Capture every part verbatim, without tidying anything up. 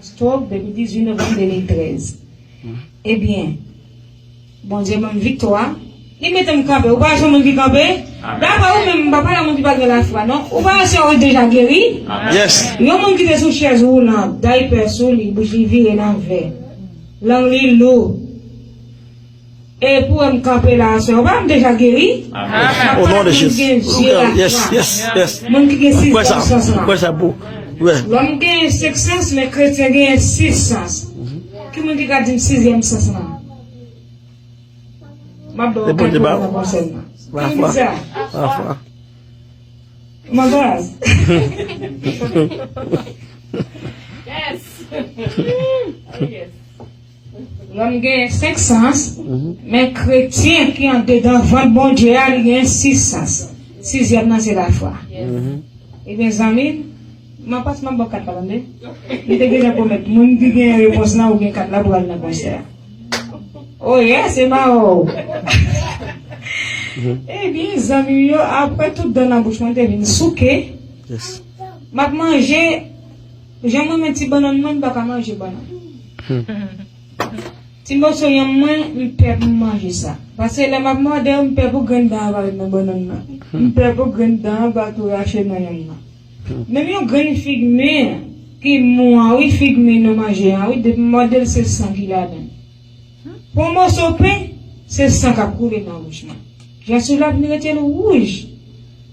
Stroke depi dizuit novanm de mil trèz. Ebyen, Bondye ban m viktwa. Li mete m kanpe. Ou pa wè se yon moun ki kanpe? Dapre ou menm, m pa pale a moun ki pa gen lafwa, non. Ou pa wè se yon deja geri? Yes. Yon moun ki te sou chèz woulan, daypè sou li, bouch li vire nan vè. Lang li lou. E pou m kanpe la aswè, ou pa m deja geri? Amen. Au nom de Jésus. Moun ki gen zye lafwa. Yes, yes, yes. Moun ki gen sizèm sans lan. Kwè sa pou. Lòm gen senk sans, men kretyen gen sis sans. Ki moun ki ka di m sizyèm sans lan? M ap ba w kat dola nan konsèy mwen. Ki moun ki di sa? Mwen baz. Yes. Lòm gen senk sans, men kretyen ki andedan vant Bondye a, li gen sis sans. Sizyèm nan se lafwa. Ebyen, zanmi m, m ap pase m ap ba w kat la, tande. M te gentan pwomèt moun ki gen repons lan, ou gen kat la pou al nan konsè a. Oh yes, se ba w. Ebyen, zanmi m yo, apre tout dan nan bouch mwen te vin souke. M ap manje, jan m renmen ti bannann mwen, m pa ka manje bannann. Ti moso yanm mwen, m pè pou m manje sa. Paske lè m ap mòde, m pè pou grenn dan an pa ret nan bannann nan. M pè pou grenn dan an pa tou rache nan yanm nan. Menm yon grenn fig mi ki mou an, wi, fig mi nou manje an, wi, depi m mòde l, se san ki ladan l. Pou yon moso pen, se san k ap koule nan bouch mwen. Jan sou la vin rete l wouj.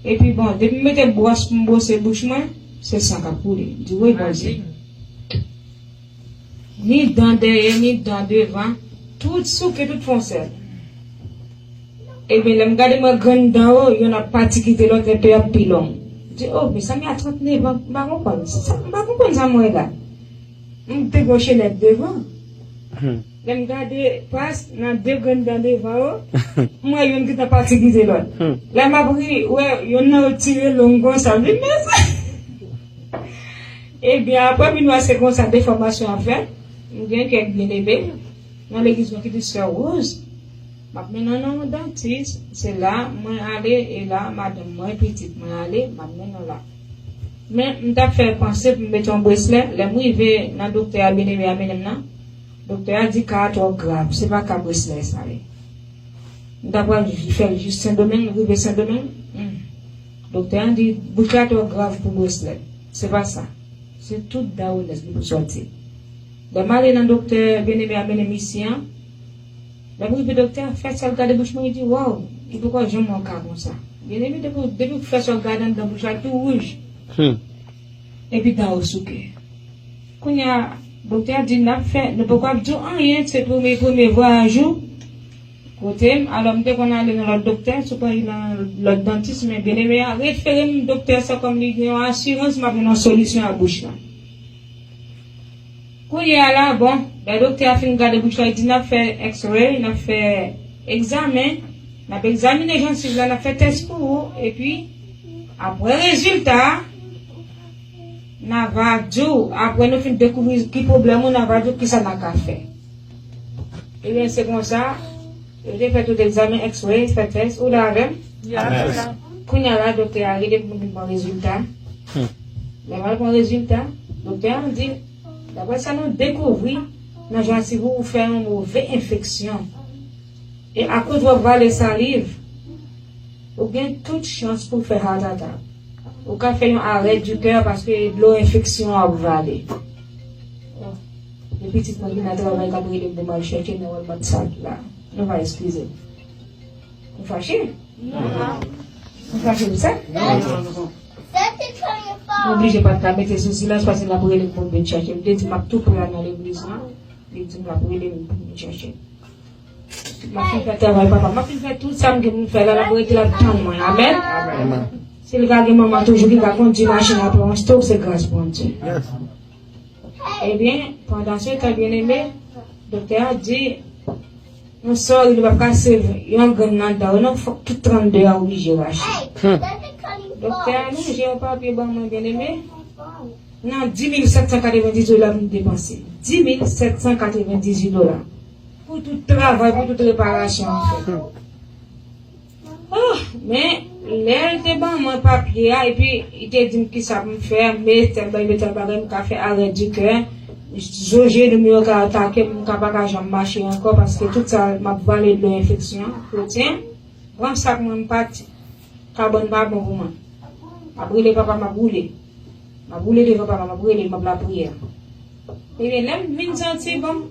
Epi bon, depi m mete bwòs pou m bwose bouch mwen, se san k ap koule. M di, woy, Bondye. Ni dan dèyè, ni dan devan, tout souke, tout fè yon sèl. Ebyen, lè m gade mwen grenn dan yo, yonn ap pati kite lòt, epi y ap pi long. M di, oh, mezanmi, a trannnev an, m pa konprann. Sa, m pa konprann sa m wè la. M te gen chenèt devan. Lè m gade pas nan de grenn dan devan yo, m wè yonn gentan pati kite lòt. Lè m ap ri, wè yonn nan yo tire long konsa. M di, men sa. Ebyen, apre m vin wè se konsa defòmasyon an fèt. M gen kèk byeneme nan legliz mwen ki te sè Rose. M ap mennen w nan yon dantis, se la mwen ale, e la madanm mwen, pitit mwen ale, m ap mennen w la. Men, m t ap fè panse pou m mete yon breslè. Lè m rive nan doktè a, byeneme a mennen m nan, doktè a di ka a twò grav, se pa ka breslè sa ye. M ta pral fè l jis Sendomeng, rive Sendomeng, hmm. Doktè a di, bouch la twò grav pou breslè. Se pa sa. Se tout dawonès li pou sòti. Lè m ale nan doktè, byeneme a mennen m isi an, lè m rive doktè a fè sèl gade bouch mwen, li di, waw, li poko janm wè yon ka konsa. Byeneme, depi, depi w fè sèl gade anndan bouch la, li tou wouj. Hmm. Epi dan yo souke. Kounye a, doktè a di, n ap fè, nou poko ap di w anyen, se premye, premye vwayaj ou. Kote m, alò m te konn ale nan lòt doktè, sou pran nan lòt dantis, men byeneme a refere m doktè sa kòm li gen yon asirans m ap jwenn yon solisyon a bouch la. Kounye a la, bon, lè doktè a fin gade bouch la, li di n ap fè x-ray, n ap fè egzamen, n ap egzamine jansiv la, n ap fè tès pou ou, epi apre rezilta a, n a va di w, apre nou fin dekouvri ki pwoblèm ou, n a va di w kisa n a ka fè. Ebyen, se konsa, yo te fè tout egzamen x-ray, fè tès, ou la avè m? Kounye a la, doktè a rele pou nou vin pran rezilta. Lè m al pran rezilta, doktè a di, daprè sa nou dekouvri nan jansiv ou, ou fè yon move enfeksyon. E akoz w ap vale saliv, ou gen tout chans pou w fè heart attack. Ou ka fè yon arrêt du cœur paske dlo enfeksyon an ap vale. Gen pitit mwen ki nan travay k ap rele m pou m al chèche nan Walmart sa la. Nou va eskize m. Ou fache? Nou fache pou sa? M oblije pa t ka mete sou silans paske l ap rele m pou m vin chèche. M te di m ap tou pre al nan legliz lan. Li di m l ap rele m pou m vin chèche. M ap fin fè travay papa. M ap fin fè tout sa m gen pou m fè la, l ap rete, l ap tann mwen. Amèn. Si l ka gen manman toujou ki ka kondui machin apre yon stroke, se gras Bondye. Ebyen, pandan se tan, byeneme, doktè a di, yon sòri, li p ap kase yon grenn nan dan w non, fòk tout trannde a oblije rache. Doktè a lonje yon papye ban mwen, byeneme. Nan dis mil sèt san katrevendizuit dola m depanse. Dis mil sèt san katrevendizuit dola. Pou tout travay, pou tout reparasyon an fèt. Oh, men, lè l te ban mwen papye a, epi li te di m kisa pou m fè, metèl bagay, metèl bagay, m ka fè arrêt du cœur, Zo jenou m yo ka atake m, m ka pa ka janm mache ankò, paske tout sa m ap vale dlo enfeksyon an. Kretyen, pran sak mwen, m pati. Kabann pa bon pou mwen. M ap rele papa, m ap woule. M ap woule devan papa, m ap rele, m ap lapriyè. Ebyen, lè m vin santi, bon,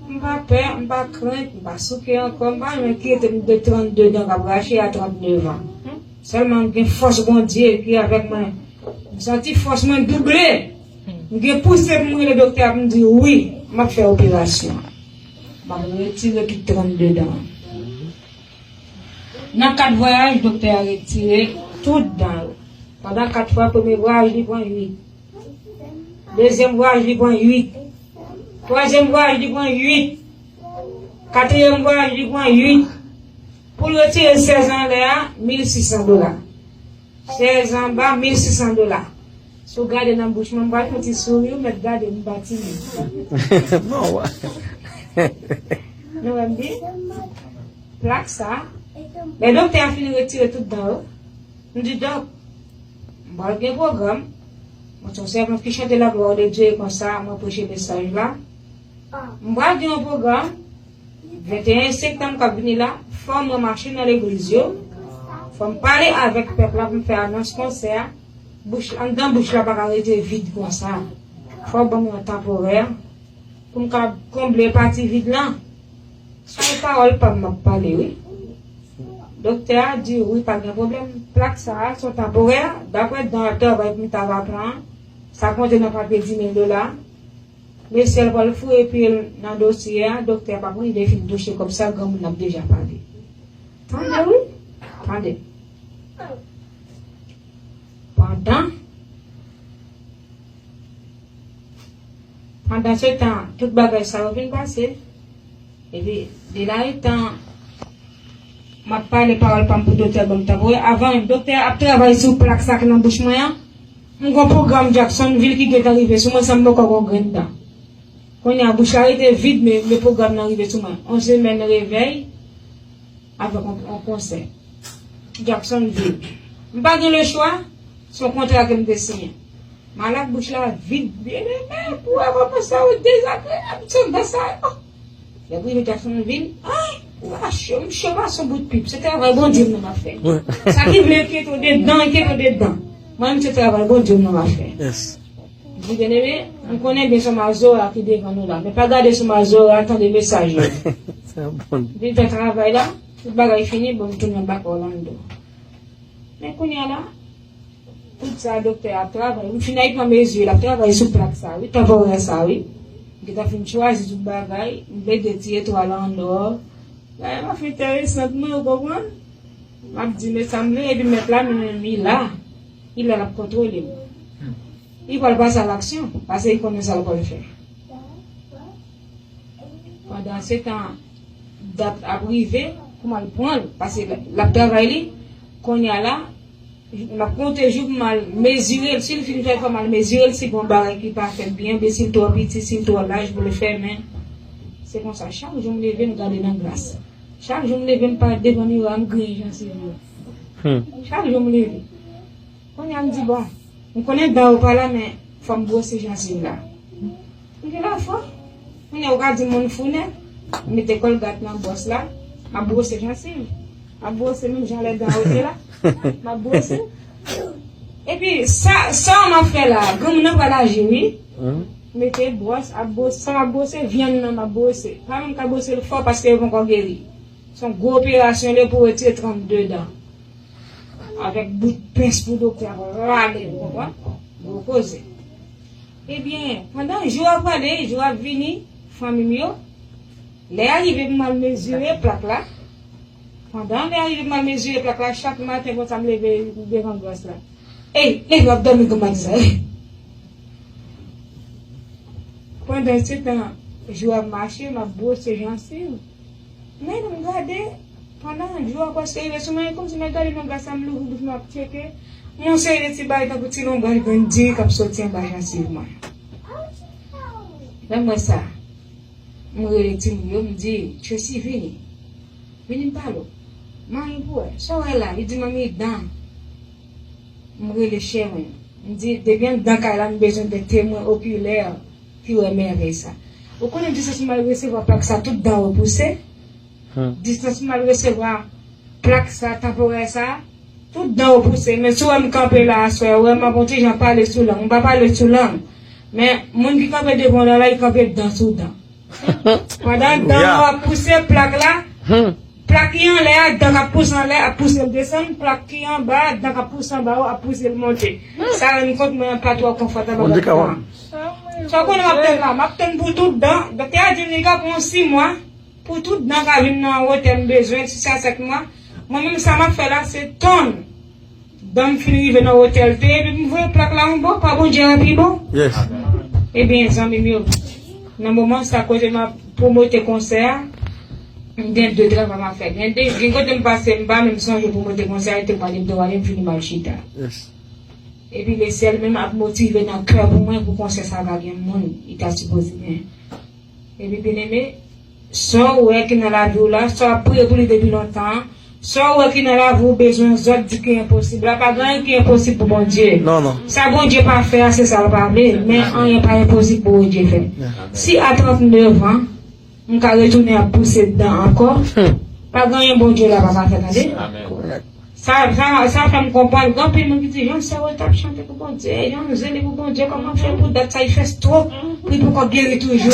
m pa pè, m pa krent, m pa souke ankò, m pa menm enkyete m de trannde dan k ap rache a trannde an. Sèlman m gen fòs Bondye ki avèk mwen. M santi fòs mwen double. M gen pouse pou m rele doktè a pou m di wi, m ap fè operasyon. M ap retire tout trannde dan. Nan kat vwayaj, doktè a retire tout dan yo. Pandan kat fwa, premye vwayaj li pran uit. Dezyèm vwayaj li pran uit. Twazyèm vwayaj li pran uit. Katriyèm vwayaj li pran uit. Pou l retire sèz anlè a, mil sis san dola. Sèz anba, mil sis san dola. Si w gade nan bouch mwen, m pral fè ti souri, ou mèt gade m pa timid. Non, wa. Nou wè m di? Plak sa, lè doktè a fin retire tout dan yo, m di, dòk, m pral gen pwogram. Mwen se yon sèvant ki chante laglwa de Dye, e konsa mwen preche mesaj la. M pral gen yon pwogram, venteyen septanm k ap vini la, fò mwen mache nan legliz yo, fò m pale avèk pèp la pou m fè anons konsè a. Bouch, anndan bouch la pa ka rete vid konsa. Fò w ban m yon tanporè pou m ka konble pati vid lan. Se yon pawòl pa m m ap pale, wi. Doktè a di, wi, pa gen pwoblèm. Plak sa a, se yon tanporè. Daprè dan travay pou m ta va pran, sa konte nan papye di mil dola. Mesye a pral foure pye l nan dosye a, doktè a p ap rive fin touche kòb sa, granmoun nan ap deja pale. Tande, wi. Tande. Pandan, pandan se tan, tout bagay sa yo vin pase. Epi, de la etan, m ap pale pawòl pa m pou doktè ban m tanporè. Avan, doktè a ap travay sou plak sa k nan bouch mwen an. M gon pwogram Jacksonville ki gentan rive sou mwen san m poko gon grenn dan. Kounye a, bouch la rete vid, men, men pwogram nan rive sou mwen. Yon semèn revèy avèk yon, yon konsè. Jacksonville. M pa gen lechwa, se yon kontra ke m te siyen. Malad bouch la vid, byeneme, pou wè kòman sa yo dezagreab, se anba sa yo. Lè m rive Jacksonville, ay, m cho, m cho pa son bout pip. Se travay Bondye m nan m ap fè. Sa ki vle enkyete w dedan, enkyete w dedan. Mwen menm se travay Bondye m nan m ap fè. Yes. M di, byeneme, m konnen gen sou Mazora ki devan nou la, men pa gade sou Mazora, tande mesaj yo. Sa bon. M vin fè travay la, tout bagay fini, bon, m tounen bak Orlando. Men kounye a la, tout sa doktè a ap travay, m fin ak nan mezi, l ap travay sou plak sa, wi, tanporè sa, wi. M gentan fin chwazi tout bagay, m plede tire etwal an lò. Bagay la fin enteresan pou mwen, ou konprann? M ap di, men sa m vle, epi mèt la, men, men, li la. Li la, l ap kontwole m. Li pral pase a laksyon, paske li konnen sa l pral fè. Pandan se tan, dat ap rive pou m al pran l, paske l ap travay li, kounye a la, m ap konte jou pou m al mezire l. Si l fin fè, fò m al mezire l, si gon bagay ki pa fèt byen, oubyen si l twò piti, si l twò laj pou l fè, men se konsa, chak jou m leve, m gade nan glas. Chak jou m leve, m parèt devan miwa, m griyen jansiv yo. Chak jou m leve. Kounye a m di, bon, m konnen dan yo pa la, men fò m bwose jansiv la. M gen lafwa. Kounye a ou ka di moun fou nèt. M mete kòlgat nan bwòs la, m ap bwose jansiv. M ap bwose menm jan lè dan yo te la. M ap bwose. Epi, sa, sa m ap fè la, granmoun nan pral aji, wi. Mete bwòs, ap bwose, sa m ap bwose, vyann nan m ap bwose. Pa menm ka bwose l fò paske yo poko geri. Se yon gwo operasyon li pou retire trannde dan. Avèk bout pens pou doktè ap rale, ou konprann? Gwo koze. Ebyen, pandan jou ap ale, jou ap vini, fanmi m yo, lè a rive pou m al mezire plak la, pandan lè a rive pou m al mezire plak la, chak maten konsa m leve devan glas la. Ey, leve, w ap dòmi granmadi sa, ey. Pandan se tan, jou ap mache, m ap bwose jansiv. Men m gade, pandan jou a prèske rive sou mwen, e kòmsi m ap gade nan glas la, m louvri bouch mwen, m ap tcheke. M wè yon seri de ti bagay tankou ti lonbraj grenn diri k ap soti anba jansiv mwen. Lè m wè sa, m rele timoun yo, m di, Tracy, vini. Vini m pale w. Manmi pou wè. Sa w wè la? Li di, manmi, dan. M rele chè mwen. M di, depi anndan kay la, m bezwen de temwen okilè. ki wè mèvèy sa. Ou konnen distans pou m al resevwa plak sa, tout dan yo pouse. Distans pou m al resevwa plak sa, tanporè sa, tout dan yo pouse. Men si w wè m kanpe la aswè, ou wè m ap yon ti jan pale sou lang. M pa pale sou lang. Men moun ki kanpe devan w la, la, li kanpe dan sou dan. Pandan dan yo ap pouse plak la, plak ki anlè a, dan k ap pouse anlè, ap pouse l desann, plak ki anba a, dan k ap pouse anba yo, ap pouse l monte. Sa rann kont mwen an pa twò konfòtab ak sa. Sa w konnen m ap tann la, m ap tann pou tout dan. Doktè a di m li ka pran sis mwa pou tout dan ka vin nan wotè m bezwen, sis a sèt mwa. Mwen menm sa m ap fè la, se tann. Dan m fin rive nan otèl te, epi m voye plak la yon bò, pa Bondye a pi bon. Ebyen, zanmi m yo, nan moman sa kote m ap pwomote konsè a, m gen de travay m ap fè. Gen de, gen kote m pase, m pa menm sonje pwomote konsè a, li te pale, m te pale, m fini m al chita. Epi Lesyèl menm ap motive nan kè pou mwen pou konsè sa va gen moun, li ta sipoze gen. Epi byeneme, sa w wè ki nan lavi w la, sa w ap priye pou li depi lontan an, sa w wè ki nan lavi w bezwen zòt di ki enposib la, pa gen anyen ki enposib pou Bondye. Non, non. Sa Bondye pa fè a, se sa l pa vle, men anyen pa enposib pou Bondye fè. Si a tranntenevan, m ka retounen ap pouse dan ankò, pa gen anyen Bondye la pa ka fè, tande. Sa, sa, sa fè m konprann, gen anpil moun ki di, Jan Sewol t ap chante pou Bondye, Jan zele pou Bondye, kòman fè pou dat sa, li fè stroke, pou li poko geri toujou.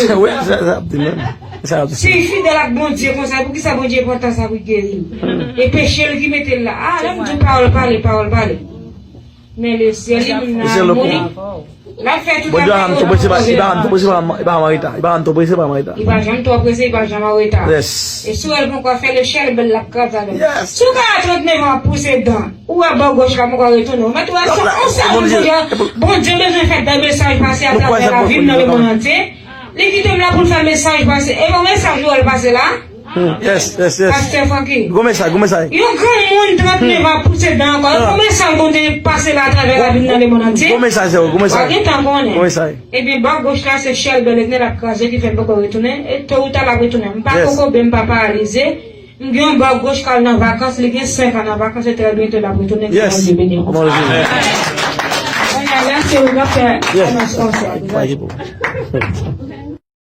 Si li fidèl ak Bondye konsa, poukisa Bondye pran tan sa pou l geri l? E peche l ki mete l la. A, lè m di w pawòl pale, pawòl pale. Men Lesyèl, li menm nan amoni. L ap fè tout afè yo nan pwoblèm. Li pa janm twò prese, li pa janm an reta. E si w wè l poko fè, Lesyèl bèl l ap kraze avè l. Si w ka a tranntenevan ap pouse dan, ou wè bò goch la poko retounen. Ou mèt wè se yon sèl moun Bondye, Bondye bezwen fè bèl mesaj pase atravè lavi m nan lemonn antye. Li kite m la pou l fè mesaj pase. E yon mesaj ou wè l pase la? Pastè Francky. Yon granmoun tranntenev ap pouse dan ankò. Yon mesaj Bondye pase la atravè lavi m nan lemonn antye. Ou pa gen tan konnen. Ebyen bò goch la se Chèlbè Letnèl ap kraze ki fè l poko retounen. E to ou ta l ap retounen. M pa kokobe, m pa paralize. M gen yon bò goch k al nan vakans, li gen senk an nan vakans, e trè byento l ap retounen, ke Bondye beni w. Kounye a la se ou k ap fè anons konsè.